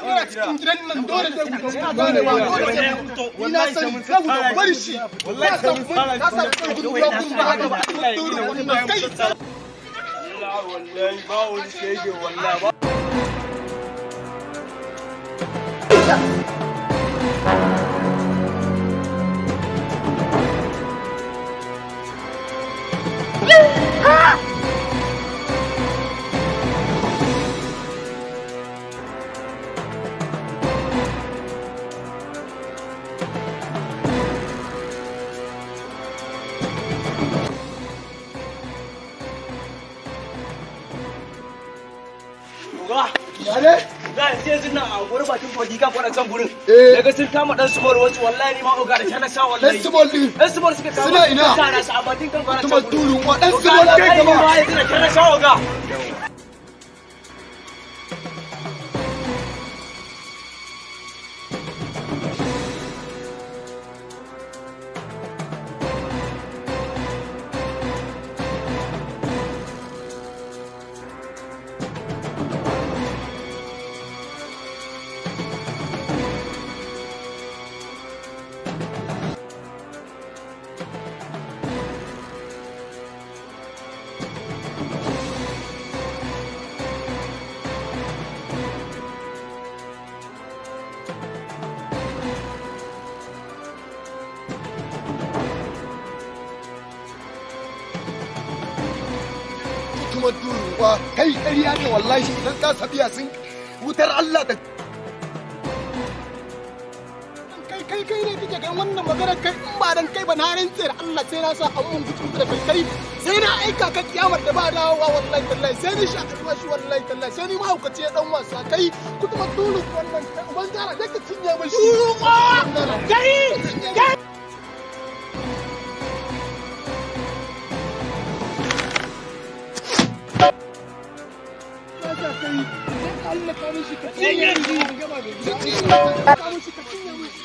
Yana cikin gidan nan, dole zai fito. Ka gane ba? Dole zai fito. Ni na sani zai fito. Bari shi. Na san, na san gudu ya gudu ba haka ba. Dole wannan kai. Wallahi ba wani shege, wallahi ba. Ya ne? Ga yanzu yanzu nan a gurin bakin kogi kan kwanan can gurin. Eh. Daga sun kama dan small wasu, wallahi ni ma oga da kana sha wallahi. Dan small din. Dan small suka kama. Suna ina? Suka tara su a bakin kan kwanan can Mutumar gurin. turun wa dan small kai Kai gaba. ma yanzu da kana sha, oga. Mutumar turun wa kai, ƙarya ne wallahi. Idan ka sabiya sun wutar Allah da kai kai kai ne kake ganin wannan magana. Kai, in ba dan kai ba, na rantse da Allah sai na sa an mun gutu da kai. Kai, sai na aika ka kiyamar da ba dawowa. Wallahi tallahi sai ni sha shi, wallahi tallahi sai ni mahaukaci ya dan wasa. Kai kutuma tulu wannan, kai uban zara dai ka cinye min shi kai kai. Kai sai ka hallaka mishi, ka cinye mishi, ka cinye mishi, ka cinye mishi.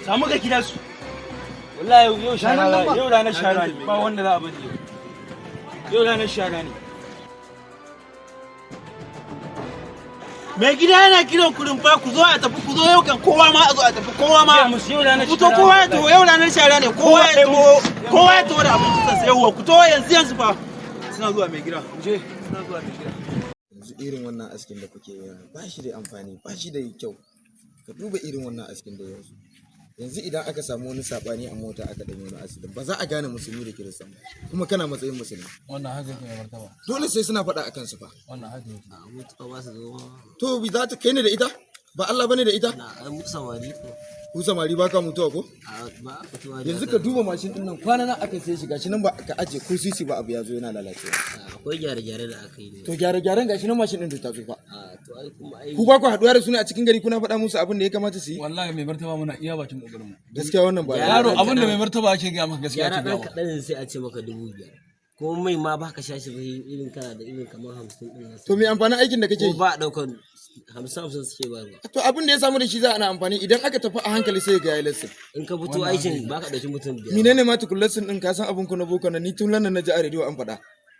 Samu ka gida su. Wallahi yau shara, yau ranar shara ne, ba wanda za a bari yau. Yau ranar shara ne. Mai gida yana kiran kurin fa, ku zo a tafi, ku zo yau kan, kowa ma a zo a tafi, kowa ma. Gaya musu yau ranar Ku to shara. Kowa ya taho, yau ranar shara ne, kowa ya taho, kowa ya taho da abincin sa yauwa, ku taho yanzu yanzu fa. Suna zuwa, mai gida. Je. Suna zuwa, mai gida. Yanzu irin wannan askin da kuke yi ba shi da amfani, ba shi da kyau. Ka duba irin wannan askin da yanzu yanzu idan aka samu wani sabani a mota, aka ɗanyi wani accident, ba za a gane musulmi da kiristan ba, kuma kana matsayin musulmi. Wannan haka yake, mai martaba. Dole sai suna faɗa akan su fa. Wannan haka yake. To bi za ta kai ni da ita. Ba Allah bane da ita? Na ai mu samari ko. Ku samari ba ka mutuwa ko? A ba a mutuwa da Yanzu ka duba mashin din nan kwana nan aka sai shi, gashi nan ba ka aje ko sisi ba, abu ya zo yana lalacewa. Akwai gyare-gyare da aka yi ne. To gyare-gyaren, gashi nan mashin din ta tsufa. A to ai kuma ai Ku ba ku haɗuwa da su ne a cikin gari kuna faɗa musu abin da ya kamata su yi? Wallahi mai martaba, muna iya bakin kokarin mu. Gaskiya wannan ba. Yaro, abin da mai martaba ake gaya maka gaskiya gyara ake gaya ɗan maka. kaɗan sai a ce maka 5,000. Ko mai ma baka sha shi ba, irin kana da irin kamar 50 ɗin nan. To me amfanin aikin da kake Ko yi? ba a ɗaukan 50 50 suke bayarwa. To abin da ya samu da shi za ana amfani, idan aka tafi a hankali sai ga yayi lesson. In ka fito aikin ba ka ɗauki mutum 5. Menene ma tukun lesson din? Ka san abin ku na boko na ni tun nan na ji a rediyo an faɗa.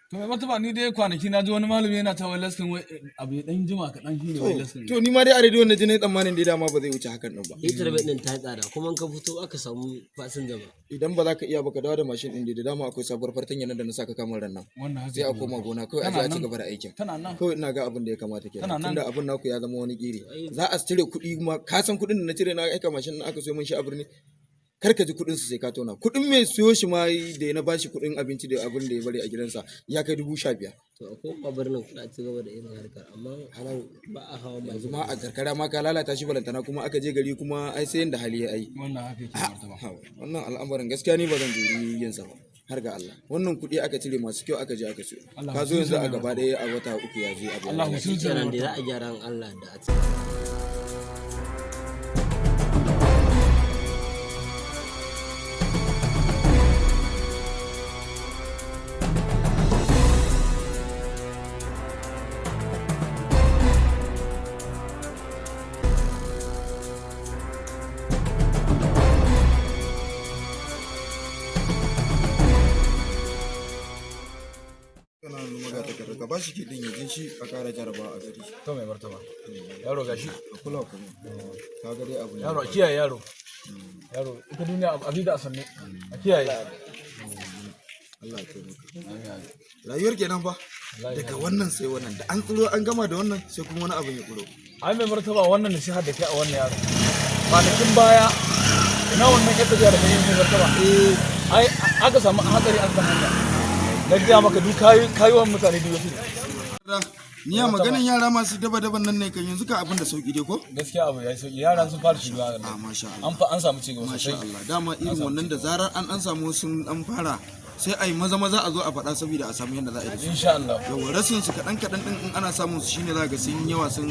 To mai martaba, ni dai kwanaki na ji wani malami yana cewa lesson wai abu ya dan jima kaɗan shine wai lesson. To ni ma dai a rediyo na ji, na tsammanin dai dama ba zai wuce hakan din ba. Litar mai ɗin ta yi tsada, kuma in ka fito aka samu fasinja ba. Idan ba za ka iya ba, ka dawo da mashin din da dama akwai sabuwar fartanya nan da na saka kamar ran nan. Wannan haka Sai a yake. koma gona kawai a je a ci gaba da aikin. Tana nan. Kawai ina ga abin da ya kamata kenan. Tana nan. Tunda abin naku ya zama wani kiri. Za a cire kuɗi ma, ka san kuɗin da na cire na aika mashin din aka sayo min shi a birni. Kar ka ji kuɗin su sai ka tona. Kuɗin mai siyo shi ma da na bashi kuɗin abinci da abin da ya bari a gidansa ya kai 15,000. To a koma birnin kuna ci gaba da irin harkar, amma a nan ba a hawa Yanzu mashin. ma a karkara ma ka lalata shi, balantana kuma aka je gari kuma ai sai yanda hali ya yi. Wannan haka yake, mai martaba. Ha, wannan al'amarin gaskiya ni ba zan juri yin sa ba. Har ga Allah. Wannan kuɗi aka cire masu kyau aka je aka siyo. Allah Ka zo yanzu a gaba ɗaya a wata 3 ya zo abu ya Allah lalace. hutu Kenan dai za a gyara in Allah da a ci. Kana nuna magatakarda, ka ba shi kiɗin ya je shi a ƙara jarabawa a gari. To mai martaba. Yaro, gashi. A kula kuma. Ka ga dai abu ne. Yaro, a kiyaye yaro. Yaro, ita duniya a bi da a sannu. A kiyaye. Allah ya taimaka. Rayuwar kenan fa. Daga wannan sai wannan, da an tsiro an gama da wannan sai kuma wani abin ya tsiro. Ai mai martaba, wannan nasihar da kai a wannan yaro. Kwanakin baya ina wannan yadda tafiya da kai mai martaba. Ai aka samu hatsari an kan hanya. Na gaya maka duk kayi kayuwan mutane duk yafi. Ni a maganin yara masu daba daban nan ne kan yanzu ka abin da sauki dai ko? Gaskiya abu yayi sauki, yaran sun fara shiga. Ah, masha Allah. An fa an samu cigaba Masha sosai. Allah. Dama irin wannan da zarar an samu sun an fara, sai a yi maza maza a zo a faɗa saboda a samu yadda za a yi da su. Insha Allah. Yawa, rasin su kaɗan kaɗan ɗin in ana samun su shine za ga sun yawa, sun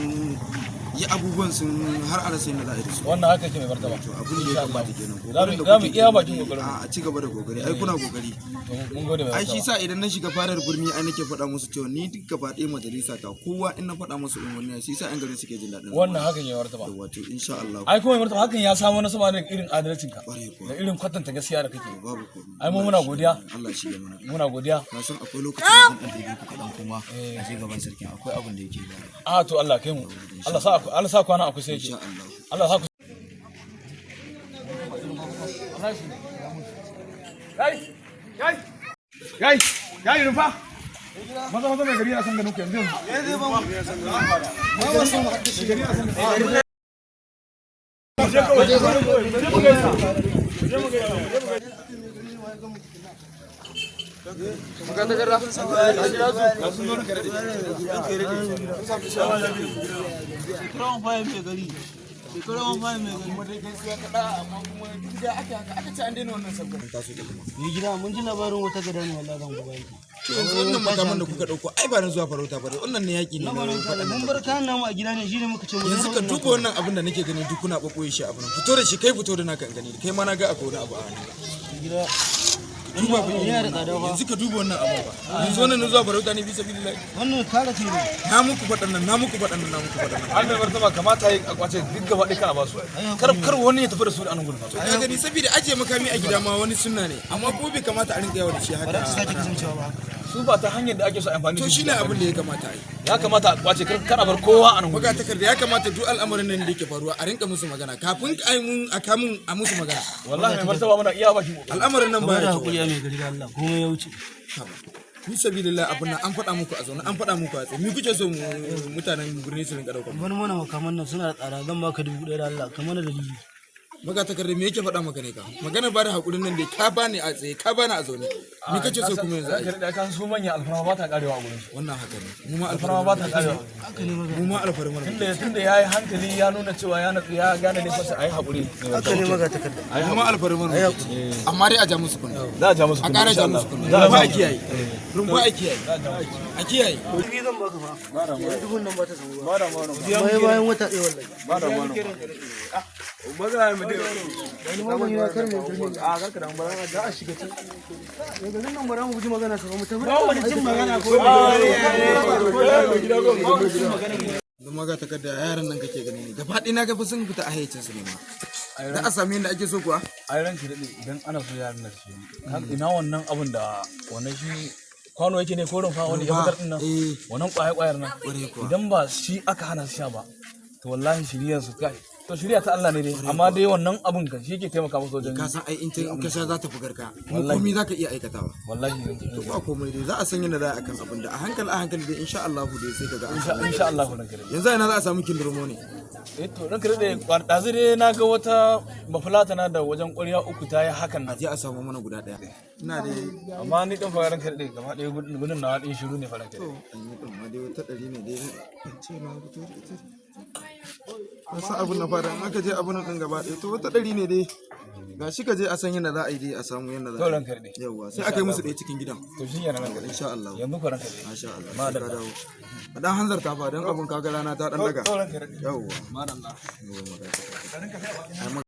yi abubuwan sun har a rasa yadda za a yi da su. Wannan haka yake, mai martaba. To abin da ya kamata kenan. Za Kokarin mu da za mu kuke iya bakin yi, kokarin mu. A ci gaba da kokari, ai kuna kokari. To mun gode mai Ai shi martaba. sa idan na shiga fadar birni ai nake faɗa musu cewa ni duk gaba ɗaya majalisa ta kowa in na faɗa musu umarni, shi sa 'yan garin suke jin daɗin zama. Wannan hakan ya martaba. Wato insha Allah. Ai kuma mai martaba, hakan ya samu nasaba da irin adalcin ka. Ƙwarai kuwa. Da irin kwatanta gaskiya da kake. Babu komai. Ai mu muna godiya. Allah shi ya mana. Muna godiya. Ka san akwai lokacin da zan ɗan ɗebe ku kaɗan kuma a je gaban sarkin, akwai abin da yake ba. A to Allah kai mu. Allah sa kwana akwai sai yake. Insha Allah. Allah sa ku. Kai, kai, kai, kai, rumfa. Maza maza, mai gari yana son ganin ku yanzu yanzu. Shekaran faya mai gari. Shekaran faya mai gari. Kuma dai gaisuwa kaɗa, amma kuma duk da aka haka aka ce an daina wannan sabgar. Taso ta kuma. Ni gida mun ji labarin wata gada ne, wallahi zan gobe. To yanzu wannan makaman da kuka ɗauko ai ba na zuwa farauta ba ne, wannan ne yaƙi ne na faɗa. Mun bar kayan namu a gida ne, shine muka ce mu Yanzu ka duba wannan abin da nake gani duk kuna ɓaɓɓoye shi abu nan. Fito da shi kai, fito da naka in gani. Kai ma na ga akwai wani abu a hannunka. Gida. Duba fa irin wannan abu. Yanzu ka duba wannan abu ba. Yanzu wannan na zuwa farauta ne bisa billahi. Wannan kara ce ne. Na muku faɗan nan, na muku faɗan nan, na muku faɗan nan. Ai mai martaba, kamata yi a kwace duk gaba ɗaya kana ba su. Kar wani ya tafi da su da anan gurin. To ka gani, saboda ajiye makami a gida ma wani sunna ne, amma ko bai kamata a rinka yawo da shi haka. Sake kasancewa ba. Su ba ta hanyar da ake so a amfani To da su. shine abin da ya kamata a yi. Ya kamata a kwace, kar a bar kowa a nan gurin. Maga takarda, ya kamata duk al'amarin nan da yake faruwa a rinka musu magana kafin ai mun a kamun a musu magana. Wallahi mai martaba, muna iya bakin kokari. Al'amarin nan baya Da kyau. hakuri mai gari da Allah, komai ya wuce. Fi sabilillah, abin nan an faɗa muku a zaune, an faɗa muku a tsaye. Me kuke so mutanen birni su rinka ɗauka? Bar mana makaman nan suna da tsada, zan baka 1,000 da Allah, kamar dalili. Magatakarda, me yake faɗa maka ne? Ka magana ba da hakurin nan dai, ka bani a tsaye, ka bani a zaune, me kake so kuma yanzu a yi? Ranka daɗe, kan su manya alfarma ba ta karewa a gurin su. Wannan haka ne, mu ma Alfarma ba ta karewa. Mu ma alfarmar mu. Tunda yayi hankali, ya nuna cewa ya natsu, ya gane ne fasa, ayi hakuri. Haka ne, magatakarda. Mu ma alfarmar mu, amma dai a ja musu kunne. Za a ja musu A kunne, ƙara insha ja Allah. musu kunne. Za a Rumfa ja a kiyaye, rumfa a kiyaye, a kiyaye. Dubu zan baka fa. Yanzu dubun nan ba ta samu ba. Bayan bayan wata ɗaya wallahi. Wani magani na kar mai turmi. A karka da bara za a shiga can. Daga nan bara mu guji magana sa ba mu tafi. Ba wani jin magana ko. Don magatakarda, yaran nan kake gani ne gaba ɗaya na ga fa sun fita a hayyacin su ne ma. Za a sami yadda ake so kuwa? Ai ranka daɗe, idan ana so yaran nan su yi, ina wannan abun da wannan shi kwano yake ne ko rumfa wani ya Rumfa, fitar din nan, eh. wannan kwaye kwayar nan, Ƙwarai kuwa. idan ba shi aka hana su sha ba, to wallahi shiriyar su kai, to shiriya ta Allah ne dai, amma dai wannan abun kan shi yake taimaka musu wajen Ka san ai in ta in ka sha za ta fi garka kuma Wallahi. Komai za ka iya aikatawa. Wallahi. To, ba komai dai, za a san yadda za a kan abin da a hankali a hankali dai, insha Allah dai sai ka ga an samu. Insha Allah, ranka daɗe. Yanzu a ina za a samu kindirmo ne? Eh to, ranka daɗe, ɗazu dai na ga wata bafulatana da wajen ƙwarya uku ta yi hakan A nan. je a samu mana guda ɗaya, ina da Amma ni ɗin fa, ranka daɗe, gaba ɗaya gudun nawa ɗin shiru ne fa, ranka daɗe. An yi ɗin ma dai wata 100 ne dai, ban ce na fito da ita. Ka san abin na fara in aka je abin nan ɗin gaba ɗaya, to wata 100 ne dai. Ga shi, ka je a san yadda za a yi dai, a samu yadda za To, a yi. ranka daɗe. Yawwa, sai aka yi musu ɗaya cikin gidan. To shi kenan, ranka daɗe. Insha Allah. Yanzu ko, ranka daɗe. Masha Allah, sai ka Madalla. dawo. A dan hanzarta fa, don abin kaga rana ta dan daga. To, ranka daɗe. Yawwa. Madalla. Yawwa, magana.